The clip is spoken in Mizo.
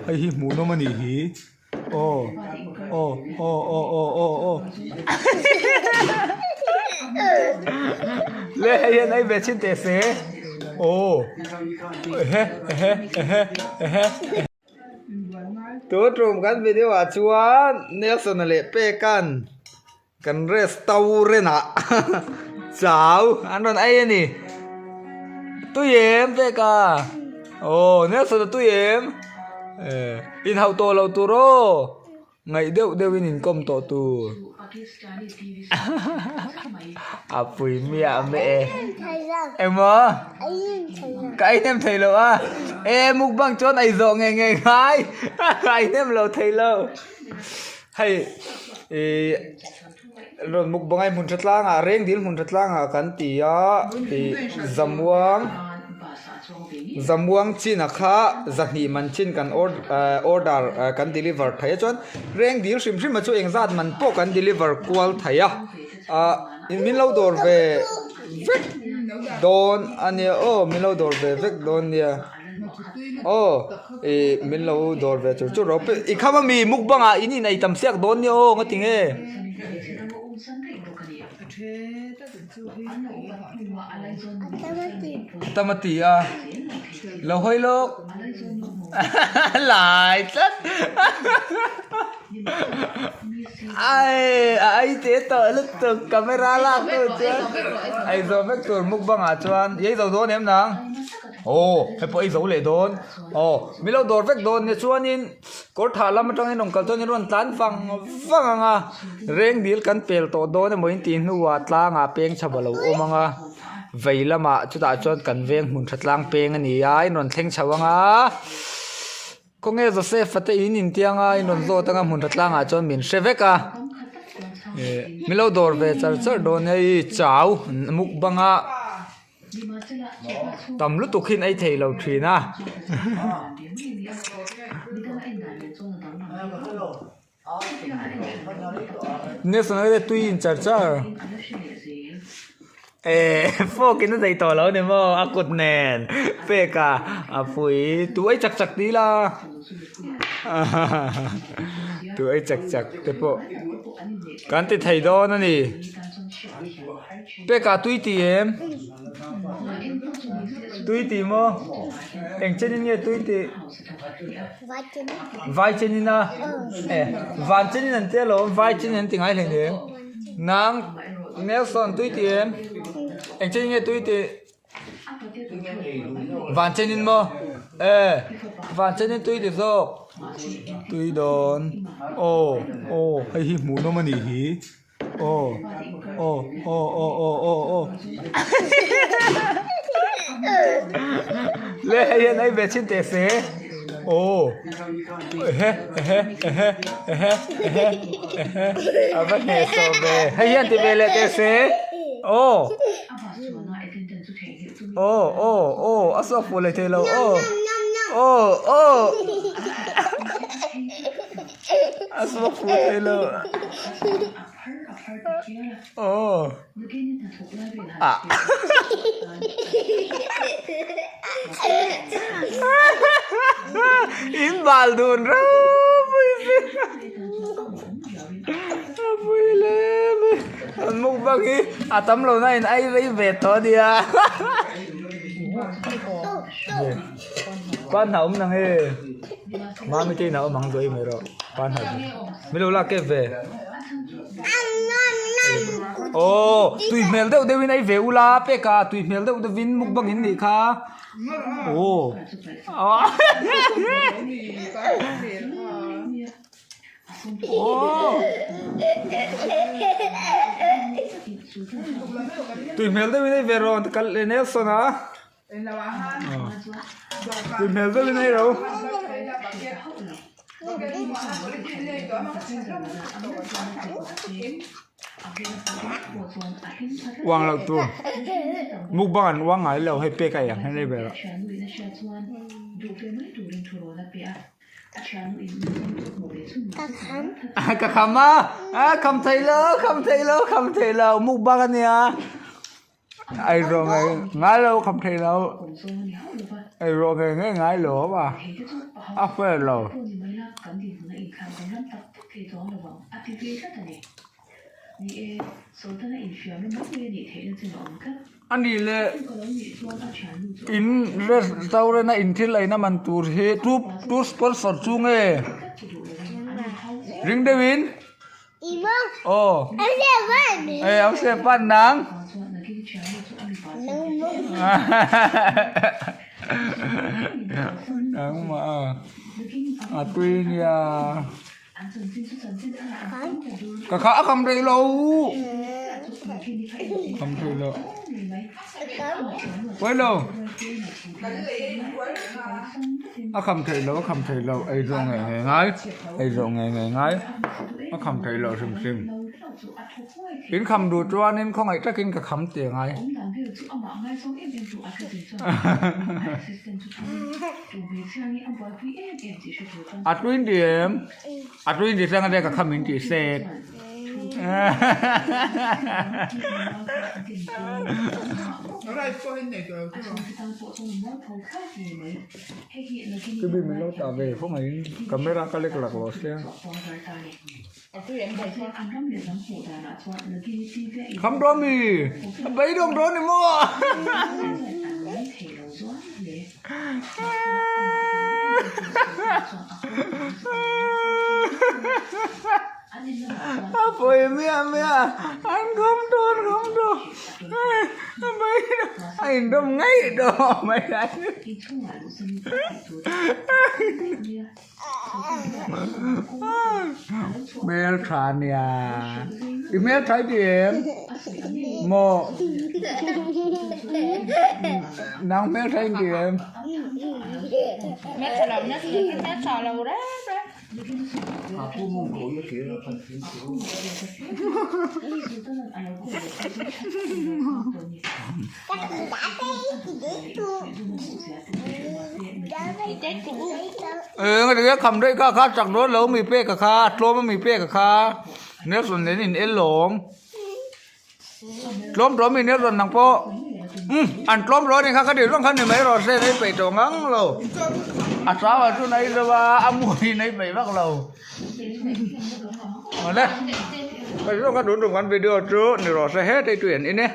hei hi hmuhnawm a nih hi aw aw aw aw aw aw aw le hei hian ei ve chhin teh se aw ehe ehe ehe ehe. Tun tum kan video ah chuan Nelson-a leh Peka'n Kan restaurant ah chau an rawn ei a ni. Tui em pek a? Aw Nelson a tui em? Eh inhauh tawh loh tur aw ngaih deuh deuh in inkawm tawh tur. A pui miah meh e. Engmaw? Ka ei hnem thei lo a. E mukbang chuan ei zawh ngei ngei ngai. Ka ei hnem lo thei lo. Hei ih rawn mukbang a hmun tha tlangah reng dil hmun tha tlangah kan ti a ih zamuang zamuang chin a kha zahnih man chin kan order kan deliver thei a chuan reng dil hrim hrim a chu engzat man pawh kan deliver kual thei a ah min lo dawr ve vek dawn a nia aw min lo dawr ve vek dawn nia. Aw ih min lo dawr ve chur chur rawh i kham ami mukbang ah in inei tam siak dawn nia aw nga ti nge. Tam a ti a lo hawi lawk lai tlat ai a ei te tawh lutuk camera lak hnu chuan ei zawh vek tur mukbang ah chuan i ei zo dawn em nang. Aw hei pawh ei zo leh dawn aw min lo dawr vek dawn nia chuanin kawr thah lam atangin rawn kal chuan in rawn tlan vang vang ang a reng dil kan pel tawh dawn emaw in tih hnuah tlangah peng chhap a lo awm ang a vei lamah chutah chuan kan veng hmun tha tlang peng a ni a in rawn thleng chho ang a. Khawnge Joseph-a te in intiang a in rawn zawt anga hmun tha tlangah chuan min hre vek a eh min lo dawr ve char char dawn nia i chau mukbang a tam lutuk hi an ei thei lo thin a. Nelson-a te tui in char char eh fork in a daih tawh lo ni maw a kut nen pek a a pui tu ei chak chak ti ila tu ei chak chak te pawh kan ti thei dawn a ni pek ah tui ti em tui ti maw eng chen in nge tui tih. Vai chenin a eh van chenin an tia lo vai chenin an ti ngai hlei nen nang Nelson tui ti em eng chenin nge tui tih van chenin maw eh van chenin tui ti zawk tui dawn aw aw hei hi hmuhnawm a nih hi aw aw aw aw aw aw aw le hei hian ei ve chhin teh se aw ehe ehe ehe ehe ehe ehe a va hnehsawh ve hei hian ti ve leh teh se aw aw aw aw a suak fuh leh thei lo aw aw aw. A suak fuh thei lo. Aw. Ah. In bal dun ropui si. A pui le mai. An mukbang hi a tam lo na in ai rei ve tawh ania. Pan hna awm nang e. Mami te inah awm ang zawh i mai rawh pan hna chu min lo lak kep ve aw tui hmel deuh deuh in ei ve ula pek a tui hmel deuh deuh in mukbang in nih kha aw aw tui hmel deuh in ei ve rawh kal Nelson a. Tui hmel deuhin a ro. Uang loh tur. Mukbang an uang ngai lo hei pek a ang hian a ber a. Ka kham a. A kham thei lo kham thei lo kham thei lo mukbang a nia. Ai zawng ai ngai lo kham thei lo. Ei rawh ngei ngei ngai lo a, a fair lo. A nih leh in restaurant a in thil eina man tur hi tu tu sponsor chu nge ring deuhin aw e au se pan nang nangmah a tui nia. Ka kha a kham rei lo. Kham thei lo. Pawi lo. A kham thei lo, a kham thei lo. Ei zawh ngei ngei ngai. Ei zawh ngei ngei ngai. A kham thei lo hrim hrim. In kham duh chuanin khawngaih takin ka kham tih a ngai. A tui ni em? A tui ni tlang a ka kham in tih sek. Chu min lo tah ve khawngaih in camera ka lek lak lo sia. Kham dawn mi? A beidawng dawn ni maw? A pawi miah miah an kham dawn kham dawn a beidawng a indawm ngaih dawn mai lai. Hmel tha nia i hmel tha i ti em maw nang hmel tha i ti em. Eng a kham daih kha kha chak dawn lo mi pek a kha a tlawm a mi pek a kha Nelson nen in el lawm tlawm tlawm mi Nelson nang pawh umm an tlawm rawh a ni kha ka tih zawng kha ni mai rawh se nei peih tawh ngang lo a chau ah chuan a inzo a a muin a inpeih vak lo awle ka tih zawng kha tun tum kan video chu ni rawh se hetei tui an in e.